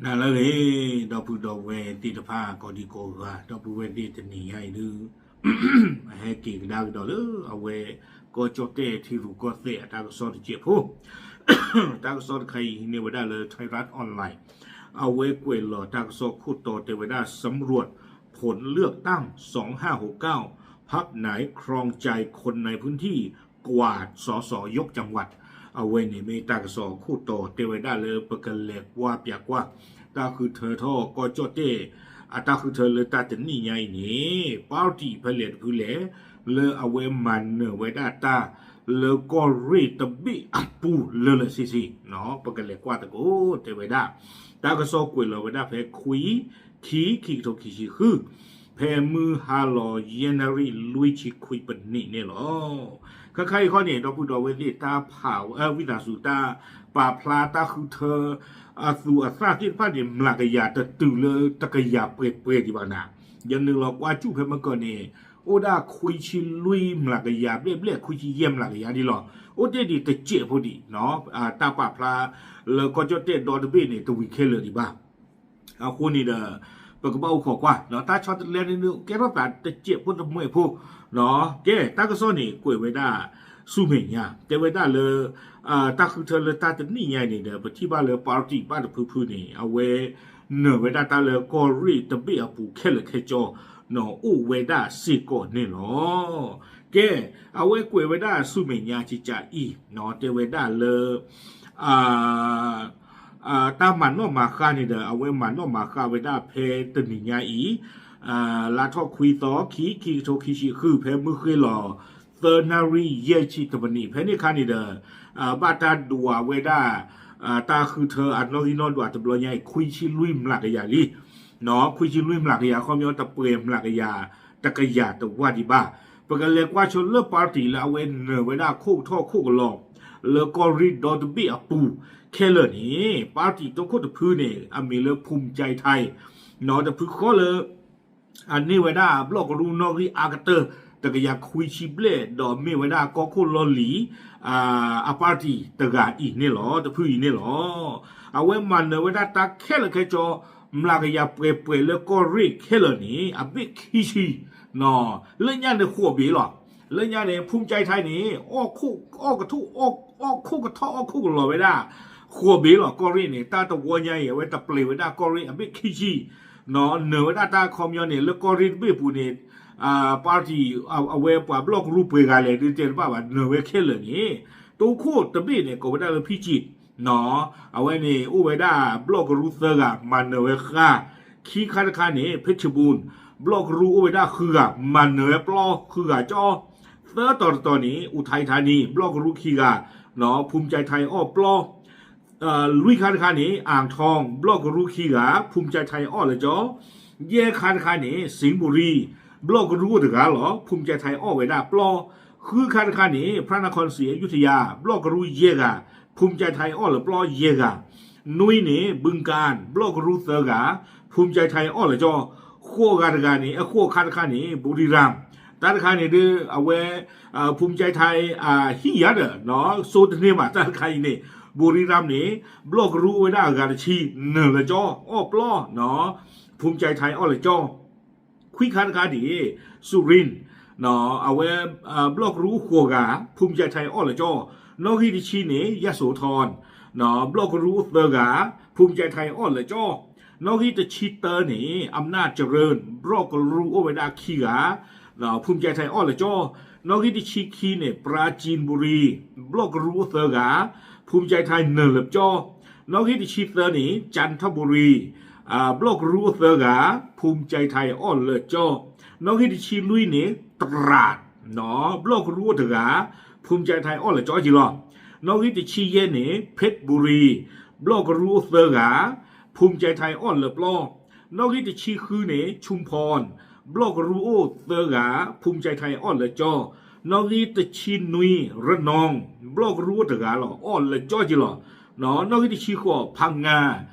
နၤလၢအဂ့ၤ, ဒီပုၢ်ဒီဝဲၢ်သ့ၣ်တဖၣ်ကိးဒံကိးဂၤ, ဒီပုၢ်ဝဲၢ်သ့ၣ်တနံၤညါအံၤဒုး အဟဲက့ၤကဒါကဒီးလၢအဝဲ ကီၢ်ကၠီၣ်တဲၣ်ထံရူၢ်ကီၢ်သဲးအတၢ်ကစီၣ်တစဲးဖိ, တၢ်ကစီၣ်တခါအံၤဟံးန့ၢ်ဝဲဒၣ်လၢ Thairath Online, အဝဲကွဲးလီၤတၢ်ကစီၣ်ခိၣ်တီတဲဝဲဒၣ် สำรวจผลเลือกตั้ง สองห้าหกเก้า พรรคไหนครองใจคนในพื้นที่กว่า สส ยกจังหวัด အဝဲန့ၣ်မ့ၢ်တၢ်ကစီၣ်ခိၣ်တီတဲဝဲဒၣ်လၢပကလဲၤကွၢ်ပၠးကွၢ် တၢ်ဃုထၢထီၣ်ကီၢ်ကၠီၣ်တဲၣ် အတၢ်ဃုထၢလၢတၢ်တနံၣ်ညါအံၤန့ၣ် ပၣ်တံၣ်ဖဲလဲၣ်တဖုလဲၣ် လၢအဝဲမၤနၢၤဝဲဒၣ်တၢ် လၢကီၢ်ရ့ၣ်တဘ့ၣ်အပူၤလၢာ်လၢာ်ဆ့ဆ့, ပကလဲၤကွၢ်သကိး တဲဝဲဒၣ် တၢ်ကစီၣ်ကွဲးလီၤဝဲဒၣ်ဖဲခွံ ခံ ခံကထိခံဆံဃု ဖဲမုၢ်ဟါလီၤယဲၢ်နၣ်ရံၣ်လွံၢ်ဆံခွံပနံးန့ၣ်လီၤ. ခဲခါအံၤခီန့ၣ် ဒီပုၢ်ဒီဝဲၢ်သ့ၣ်တၢ်ဖးဝဲ ဝံသးစူၤတၢ်ပာ်ဖျါတၢ်ဃုထၢ အသူးအသၣ်သ့ၣ်တဖၣ်န့ၣ် မျးကယၤတတုၤလၢတကယၤပှဲၤပှဲၤဒံးဘၣ်နၤ, ယနုာ်လီၤကွၢ်စူၣ်ဖဲမ့ၢ်ကီၢ်န့ၣ် အိၣ်ဒၣ်ခွံဆံလွံၢ်မျးကယၤဘျဲၣ်ဘျဲၣ် ခွံဆံယဲၢ်မျးကယၤဒ်လီၤ. အိၣ်တ့ၢ်ဒံးတစဲးဖိဒံး တၢ်ပာ်ဖျါလၢကီၢ်ကၠီၣ်တဲၣ်ဒီတဘ့ၣ်န့ၣ် တဝံၤခဲလၢာ်ဒံးဘၣ်. အဃိန့ၣ်ဒီး ပကဘၣ်အိၣ်ခိးကွၢ် တၢ်ဆီတလဲန့ၣ် ကဲထီၣ်သးတစဲးဖိတမှဲးဖိ, ကဲ တၢ်ကစီၣ်န့ၣ် ကွဲးဝဲဒၣ်ဆူမဲာ်ညါ တဲဝဲဒၣ်လၢ တၢ်ဃုထၢလၢတၢ်တနံၣ်ညါအံၤန့ၣ်ဒီး ပထံၣ်ဘၣ်လၢပၣ်တံၣ်ဘၣ်တဖုဖုန့ၣ် အဝဲနၢၤဝဲဒၣ်တၢ်လၢကီၢ်ရ့ၣ်တဘ့ၣ်အပူၤခဲလၢာ်ခဲဆ့ အိၣ်ဝဲဒၣ်စ့ၢ်ကီးန့ၣ်လီၤ. ကဲ အဝဲကွဲးဝဲဒၣ်ဆူမဲာ်ညါကကးအံၤ တဲဝဲဒၣ်လၢ တၢ်မၤနီၣ်မၤဃါန့ၣ်ဒီး အဝဲမၤနီၣ်မၤဃါဝဲဒၣ်ဖဲတနံၤညါအံၤ လါထီၣ်ခွံသီ ခံ ခံကထိခံဆံဃု ဖဲမုၢ်ဃ့ၢ်လီၤ သၢနၣ်ရံၣ်ယဲၢ်ဆံတမံးနံး ဖဲန့ၣ်အခါန့ၣ်ဒီး ဘၣ်တၢ်ဒွးဝဲဒၣ် တၢ်ဃုထၢအနီၣ်ဂံၢ်နီၣ်ဒွးတဘျီညါအံၤ ခွံဆံလွံၢ်မျးကယၤလံ. ခွံဆံလွံၢ်မျးကယၤ ခီပညီတပှဲၤမျးကယၤ တကယၤတဝၢ်ဒံးဘၣ်. ပကလဲၤကွၢ်ဆိလၢပၣ်တံၣ်လၢအဝဲနၢၤဝဲဒၣ် ခိၣ်ထီၣ်ခိၣ်ကလီၤ လၢကီၢ်ရ့ၣ်ဒီတဘ့ၣ်အပူၤခဲလၢာ်န့ၣ် ပၣ်တံၣ်တိခိၣ်တဖုန့ၣ် အမံၤလၢ ภูมิใจไทย တဖုဃီလၢ အန့ၢ်ဝဲဒၣ်ဘျီၣ်ကရူၢ်နီၣ်ဂံၢ်အါကတၢၢ် တကယၤခွံဆံဘျဲၣ် ဒီးမ့ၢ်ဝဲဒၣ်ကီၢ်ခိၣ်လီၢ်လံၤ အပၣ်တံၣ်တဂၤအံၤန့ၣ်လီၤ. တဖုအံၤန့ၣ်လီၤ. အဝဲမၤနၢၤဝဲဒၣ်တၢ်ခဲလၢာ်ခဲဆ့ မျးကယၤပှဲၤပှဲၤလၢကီၢ်ရ့ၣ်ခဲလၢာ်န့ၣ် အဘ့ၣ်ခံဆံ လၢညါန့ၣ်ဃိးဘ့ၣ်လီၤ. လၢညါန့ၣ် ภูมิใจไทย န့ၣ် အီၣ်ခိၣ်ကထီၣ်အီၣ်ခိၣ်ကလီၤဝဲဒၣ် ဃိးဘ့ၣ်လီၤ. ကီၢ်ရ့ၣ်န့ၣ် တၢ်တဝီညါအံၤ အဝဲတပျဲၤဝဲဒၣ်ကီၢ်ရ့ၣ်အဘ့ၣ်ခံဆံ နၢၤဝဲဒၣ်တၢ်ခီပညီန့ၣ် လၢကီၢ်ရ့ၣ်တဘ့ၣ်အပူၤန့ၣ် ပၣ်တံၣ် အဝဲပှၤဘျီၣ်ကရူၢ်ပှဲၤဂၤလဲၣ်ဒုးတဲတဘၣ်ဘၣ် နၢၤဝဲခဲလၢာ်န့ၣ် တိခိၣ်တဘ့ၣ်န့ၣ် ကိးဝဲဒၣ်လၢ ဖံကံၣ် အဝဲန့ၣ် အိၣ်ဝဲဒၣ်ဘျီၣ်ကရူၢ်သၢဂၤ မၤနၢၤဝဲဃါ, ခံခါတခါန့ၣ် เพชรบูรณ์ ဘျီၣ်ကရူၢ်အိၣ်ဝဲဒၣ်ဃုဂၤ မၤနၢၤဝဲပျီ ဃုဂၤကၠီ, သၢတီၤတတီၤန့ၣ် อุทัยธานี ဘျီၣ်ကရူၢ်ခံဂၤ ภูมิใจไทย အီၣ်ပျီ လွံၢ်ခါတခါန့ၣ် อ่างทอง ဘျီၣ်ကရူၢ်ခံဂၤ ภูมิใจไทย အီၣ်လၢကၠီ, ယဲၢ်ခါတခါန့ၣ် สิงห์บุรี ဘျီၣ်ကရူၢ်အိၣ်တဂၤလီၤ ภูมิใจไทย အီၣ်ဝဲဒၣ်ပျီ, ဃုခါတခါန့ၣ် พระนครศรีอยุธยา ဘျီၣ်ကရူၢ်ယဲၢ်ဂၤ ภูมิใจไทย အီၣ်လၢပျီယဲၢ်ဂၤ, နွံန့ၣ် บึงกาฬ ဘျီၣ်ကရူၢ်သၢဂၤ ภูมิใจไทย အီၣ်လၢကၠီ, ဃိးဂၤတဂၤန့ၣ် အဃိးခါတခါန့ၣ် บุรีรัมย์ တၢ်တခါန့ၣ်ဒုး အဝဲ ภูมิใจไทย ဟံၣ်ယၤဒီး စိတန့ၢ်ဘၣ် တၢ်တခါအံၤန့ၣ် บุรีรัมย์ န့ၣ် ဘျီၣ်ကရူၢ်အိၣ်ဝဲဒၣ်အဂၤတဆံ နၢၤလၢကၠီ အီၣ်ပျီ ภูมิใจไทย အီၣ်လၢကၠီ, ခွံခါတခါန့ၣ် สุรินทร์ အဝဲ ဘျီၣ်ကရူၢ်အိၣ်ဃိးဂၤ ภูมิใจไทย အီၣ်လၢကၠီ, နီၣ်ဂံၢ်တဆံန့ၣ် ยโสธร ဘျီၣ်ကရူၢ်အိၣ်သၢဂၤ ภูมิใจไทย အီၣ်လၢကၠီ, နီၣ်ဂံၢ်တဆံတၢန့ၣ် อำนาจเจริญ ဘျီၣ်ကရူၢ်အိၣ်ဝဲဒၣ်ခံဂၤ ภูมิใจไทย အီၣ်လၢကၠီ, နီၣ်ဂံၢ်တဆံခံန့ၣ် ปราจีนบุรี ဘျီၣ်ကရူၢ်အိၣ်သၢဂၤ ภูมิใจไทย နၢၤလၢကၠီ, နီၣ်ဂံၢ်တဆံသၢန့ၣ် จันทบุรี ဘျီၣ်ကရူၢ်အိၣ်သၢဂၤ ภูมิใจไทย အီၣ်လၢကၠီ, နီၣ်ဂံၢ်တဆံလွံၢ်န့ၣ် ตราด ဘျီၣ်ကရူၢ်အိၣ်တဂၤ ภูมิใจไทย အီၣ်လၢကၠီက့ၤလီၤ, နီၣ်ဂံၢ်တဆံယဲၢ်န့ၣ် เพชรบุรี ဘျီၣ်ကရူၢ်အိၣ်သၢဂၤ ภูมิใจไทย အီၣ်လၢပျီ, နီၣ်ဂံၢ်တဆံဃုန့ၣ် ชุมพร ဘျီၣ်ကရူၢ်အိၣ်သၢဂၤ ภูมิใจไทย အီၣ်လၢကၠီ, နီၣ်ဂံၢ်တဆံနွံ ระนอง ဘျီၣ်ကရူၢ်အိၣ်တဂၤလီၤ အီၣ်လၢကၠီက့ၤလီၤ, နီၣ်ဂံၢ်တဆံဃိး พังงา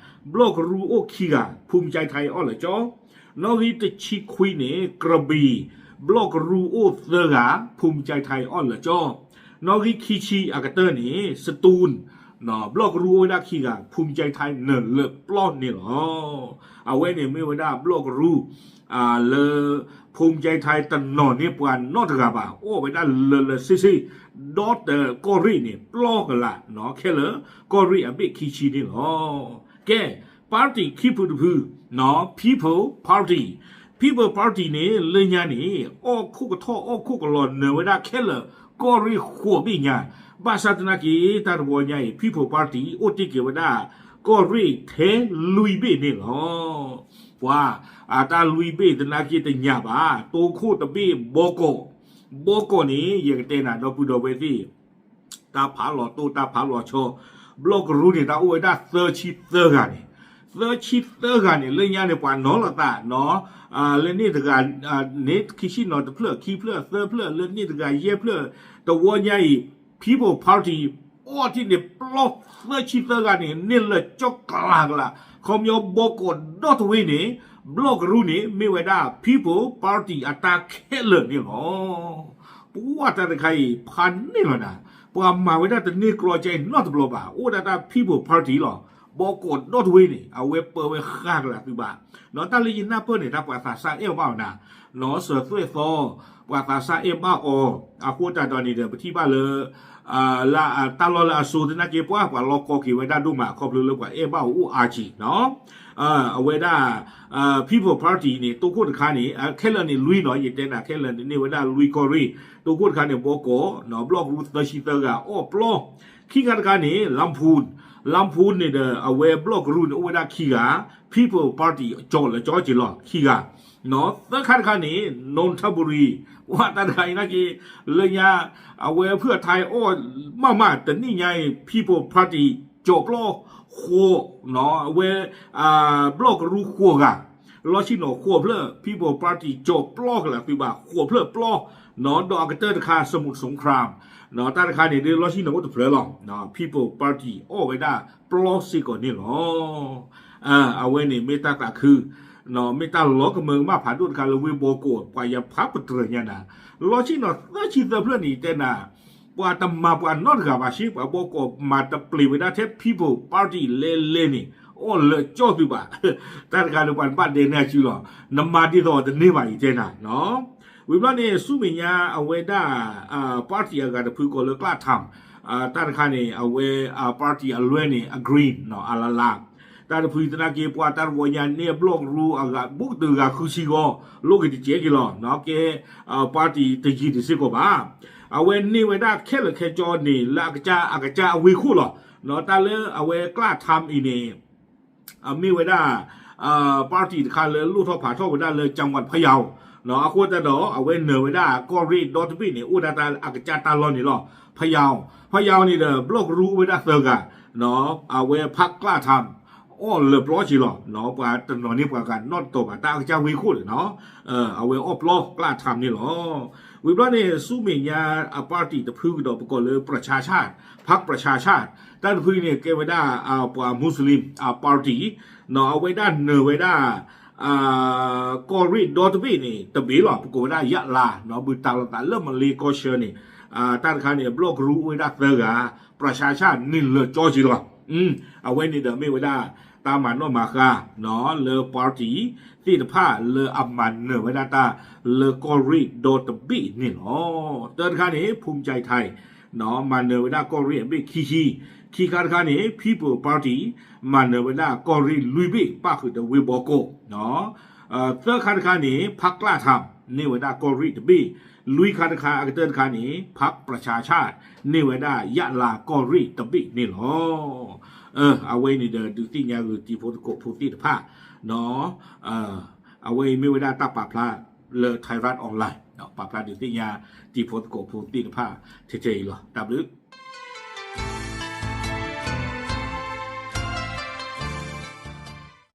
ဘျီၣ်ကရူၢ်အိၣ်ခံဂၤ ภูมิใจไทย အီၣ်လၢကၠီ, နီၣ်ဂံၢ်တဆံခွံန့ၣ် กระบี่ ဘျီၣ်ကရူၢ်အိၣ်သၢဂၤ ภูมิใจไทย အီၣ်လၢကၠီ, နီၣ်ဂံၢ်ခံဆံအကတၢၢ်န့ၣ် สตูล ဘျီၣ်ကရူအိၣ်ဝဲဒၣ်ခံဂၤ ဖူမကၠဲးထါနၢၤလၢာ်ပျီန့ၣ်လီၤ. အဝဲန့ၣ်မ့ၢ်ဝဲဒၣ်ဘျီၣ်ကရူ လၢ ဖူမကၠဲးထါတနီၤန့ၢ်ပှၤနီတဂၤဘၣ် အိၣ်ဝဲဒၣ်လၢာ်လၢာ်ဆ့ဆ့ ဒီးတကီၢ်ရ့ၣ်န့ၣ် ပျီကလာ် ခဲလၢာ်ကီၢ်ရ့ၣ်အဘ့ၣ်ခံဆံန့ၣ်လီၤ. ကဲ party ခံဖုတဖု People Party, People Party န့ၣ် လၢညါန့ၣ် အီၣ်ခိၣ်ကထီၣ်အီၣ်ခိၣ်ကလီၤနၢၤဝဲဒၣ်ခဲလၢာ်ကီၢ်ရ့ၣ်ဃိးဘ့ၣ်ညါ, ဘၣ်ဆၣ်သနာ်က့ တၢ်တဝီညါအံၤ People Party အိၣ်တ့ၢ်က့ၤဝဲဒၣ် ကီၢ်ရ့ၣ်ထဲလွံၢ်ဘ့ၣ်န့ၣ်လီၤ. ပှၤ အတၢ်လွံၢ်ဘ့ၣ်သနာ်က့တညၣ်ဘၣ်, တိခိၣ်တဘ့ၣ်ဘီကီး, ဘီကီးန့ၣ် ယကတဲနၤဒီပုၢ်ဒီဝဲၢ်သ့ၣ် တၢ်ဖးလီၤတိၢ်တၢ်ဖးလီၤဆီ, ဘျီၣ်ကရူန့ၣ် တၢ်အိၣ်ဝဲဒၣ်သၢဆံသၢဂၤန့ၣ်, သၢဆံသၢဂၤန့ၣ် လၢညါန့ၣ် ပှၤနီၤလီၤသးနီၤ, လၢန့ၣ်တဂၤန့ၣ် ခံဆံနီၤတဖျၢၣ် ခံဖျၢၣ်သၢဖျၢၣ် လၢန့ၣ်တဂၤယဲၢ်ဖျၢၣ်, တဝီညါအံၤ People Party အီၣ်တ့ၢ်န့ၣ်ပျီ သၢဆံသၢဂၤန့ၣ် န့ၢ်လၢာ်ကၠီကလာ်ကလာ်, ခီပညီဘီကီးဒီတဝ့ၤန့ၣ် ဘျီၣ်ကရူန့ၣ် မ့ၢ်ဝဲဒၣ် People Party အတၢ်ခဲလၢာ်န့ၣ်လီၤ. ပှၤတၢ်တခါအံၤ ဖးန့ၢ်လီၤနၤ, ပှၤမၤဝဲဒၣ်တန့ၢ်ကြီကဲနီတဘျီဘၣ်, အိၣ်ဝဲဒၣ်တၢ် People Party လီၤ. ဘီကီးဒီတဝ့ၤန့ၣ် အဝဲပၢဝဲဃၣ်ကလာ်သုဘၣ်, နီၤ တၢ်လၢယနၢ်ပၢၢ်န့ၣ် တၢ်ပှၤသးစၢ်အဲၣ်ဘၣ်အီၤနၤ, နီၤ စၢၤသွဲၣ်သီ ပှၤသးစၢ်အဲၣ်ဘၣ်အီၤ, အဃိသတးဒီးန့ၣ်ဒီး ပထံၣ်ဘၣ်လၢ လၢတၢ်လီၢ်လၢအစိၤသနာ်က့ ပှၤ ပှၤလီၢ်ကီက့ၤဝဲဒၣ်ဒိၣ်မး ခီဖျိလၢပှၤအဲၣ်ဘၣ်အီၤအိၣ်အါက့ၤနီၤ, အဝဲဒၣ် People Party န့ၣ် တိခိၣ်တခါန့ၣ် ခဲလၢာ်န့ၣ်လွံၢ်နီၤ, ယတဲနၤခဲလၢာ်န့ၣ် န့ၢ်ဝဲဒၣ်လွံၢ်ကီၢ်ရ့ၣ်, တိခိၣ်တခါန့ၣ် ဘီကီး ဘျီၣ်ကရူသၢဆံသၢဂၤအီၣ်ပျီ, ခံခါတခါန့ၣ် လါဖူၣ်, လါဖူၣ်န့ၣ်ဒီး အဝဲဘျီၣ်ကရူန့ၣ် အိၣ်ဝဲဒၣ်ခံဂၤ, People Party ကၠီၤလၢာ်ကၠီက့ၤလီၤ ခံဂၤ သၢခါတခါန့ၣ် နီၣ်ထၣ်ဘူရံၤ, ပှၤတၢ်တခါအံၤနာ်က့ လၢညါ အဝဲဖုၣ်အထါအီၣ်မးမး တနံၣ်ညါအံၤ People Party ကၠီၤပျီ ဃိး, အဝဲ ဘျီၣ်ကရူဃိးဂၤ, လီၢ်ဆ့ၣ်နီၤဃိးဖျၢၣ် People Party ကၠီၤပျီကလာ်သုဘၣ် ဃိးဖျၢၣ်ပျီ, ဒီးအကတၢၢ်တခါ စမူးစူခရၣ်, တၢ်တခါန့ၣ်ဒ်လီၢ်ဆ့ၣ်နီၤအိၣ်တဖျၢၣ်လီၤ, People Party အီၣ်ဝဲဒၣ်ပျီစ့ၢ်ကီးန့ၣ်လီၤ. အဝဲန့ၣ်မ့ၢ်တၢ်သးခု, မ့ၢ်တၢ်လီၤကမၢကမၣ်ဖးဒိၣ်တခါလၢဝ့ၢ်ဘီကီး ပှၤယဖးပတြၢၤညါနၤ, လီၢ်ဆ့ၣ်နီၤသၢဆံသၢဖျၢၣ်န့ၣ် ယတဲနၤ, ပှၤတမၤပှၤနီတဂၤဘၣ် ရှ့ပှၤဘီကီးမၤတပျံၤဝဲဒၣ်ထဲ People Party လဲၤလဲၤန့ၣ် အီၣ်လၢာ်ကၠီၤသုဘၣ်, တၢ်တခါန့ၣ် ပှၤတဘၣ်ဒဲန့ၢ်အစုလီၤ, နမၤဒ်သိးတန့ၢ်ဘၣ် ယတဲနၤ ဝံၤဘျီန့ၣ် ဆူမဲာ်ညါအဝဲဒၣ် party အဂၤတဖုကိးလၢကျးထၣ်, တၢ်တခါန့ၣ် အဝဲ party အလွဲန့ၣ် အ green အလၤလၤ, တၢ်တဖုသနာ်က့ ပှၤတၢ်တဝီညါန့ၢ်အဘျီၣ်ကရူအဂၤ ဘူးကတၢၢ်ဂၤဃုဆံဂီၤ လိၣ်က့ၤတစဲးက့ၤလီၤ, ကဲ party တယံာ်တစ့ၢ်ကီးဘၣ်, အဝဲန့ၢ်ဝဲဒၣ်ခဲလၢာ်ခဲဆ့န့ၣ် လၢအကစၢ်အကစၢ်အဝ့ၢ်ခိၣ်လီၤ, တၢ်လၢအဝဲကျးထၣ်အံၤန့ၣ် အမ့ၢ်ဝဲဒၣ် party တခါလၢလိၣ်ထီၣ်ဖးထီၣ်ဝဲဒၣ်လၢ ကၠၣ်ဝးဖယၣ်, အဃိသတးဒီး အဝဲနၢၤဝဲဒၣ်ကီၢ်ရ့ၣ်ဒီတဘ့ၣ်န့ၣ် အိၣ်ဒၣ်တၢ်အကစၢ်တၢ်လီၢ်န့ၣ်လီၤ. ဖယၣ်, ဖယၣ်န့ၣ်ဒီး ဘျီၣ်ကရူအိၣ်ဝဲဒၣ်သၢဂၤ, အဝဲဖးကျးထၣ် အီၣ်လၢာ်ပျီက့ၤလီၤ, ပှၤတနီၤန့ၢ်ပှၤဂၤနီတတီၤဘၣ် တၢ်အကစၢ်ဝ့ၢ်ခိၣ်န့ၣ်နီၤ, အဝဲအီၣ်ပျီကျးထၣ်န့ၣ်လီၤ. ဝံၤဘျီန့ၣ် ဆူမဲာ်ညါအ party တဖုကဒီး ပကိးလၢ ပြၢၡါၡၣ်, ဖးပြၢၡါၡၣ်, တၢ်တဖုန့ၣ်ကဲဝဲဒၣ် ပှၤ Muslim အ party အဝဲဒၣ်နၢၤဝဲဒၣ် ကီၢ်ရ့ၣ်ဒီတဘ့ၣ်န့ၣ် တဘ့ၣ်လီၤ, ပကိးဝဲဒၣ်ယၣ်လါ, ဘုးတၢ်လီၤသးလၢမလ့ကီၢ်ဆၢန့ၣ်, တၢ်တခါန့ၣ် ဘျီၣ်ကရူအိၣ်ဝဲဒၣ်သၢဂၤ, ပြၢၡါၡၣ်န့ၢ်လၢာ်ကၠီက့ၤလီၤ. အဝဲန့ၣ်ဒီးမ့ၢ်ဝဲဒၣ် တၢ်မၤနီၣ်မၤဃါ လၢ party သ့ၣ်တဖၣ်လၢအမၤနၢၤဝဲဒၣ်တၢ်လၢကီၢ်ရ့ၣ်ဒီတဘ့ၣ်န့ၣ်လီၤ. တၢ်တခါန့ၣ် ဖူမကၠဲးထါ မၤနၢၤဝဲဒၣ်ကီၢ်ရ့ၣ်အဘ့ၣ်ခံဆံ, ခံခါတခါန့ၣ် People Party မၤနၢၤဝဲဒၣ်ကီၢ်ရ့ၣ်လွံၢ်ဘ့ၣ် ပၣ်ဃုာ်ဒီးဝ့ၢ်ဘီကီး, သၢခါတခါန့ၣ် ဖးကျးထၣ် န့ၢ်ဝဲဒၣ်ကီၢ်ရ့ၣ်တဘ့ၣ်, လွံၢ်ခါတခါ အကတၢၢ်တခါန့ၣ် ဖးပြၢၡါၡၣ် န့ၢ်ဝဲဒၣ်ယၣ်လါကီၢ်ရ့ၣ်တဘ့ၣ်န့ၣ်လီၤ. အဝဲန့ၣ်ဒီး ဒုးသ့ၣ်ညါဂ့ၤ တံၤဖိသကိးဖိသ့ၣ်တဖၣ် အဝဲအံၤမ့ၢ်ဝဲဒၣ်တၢ်ပာ်ဖျါလၢ Thai Rat Online ပာ်ဖျါဒုးသ့ၣ်ညါ တံၤဖိသကိးဖိသ့ၣ်တဖၣ် ထဲထဲအံၤလီၤ. တၢ်ဘျုး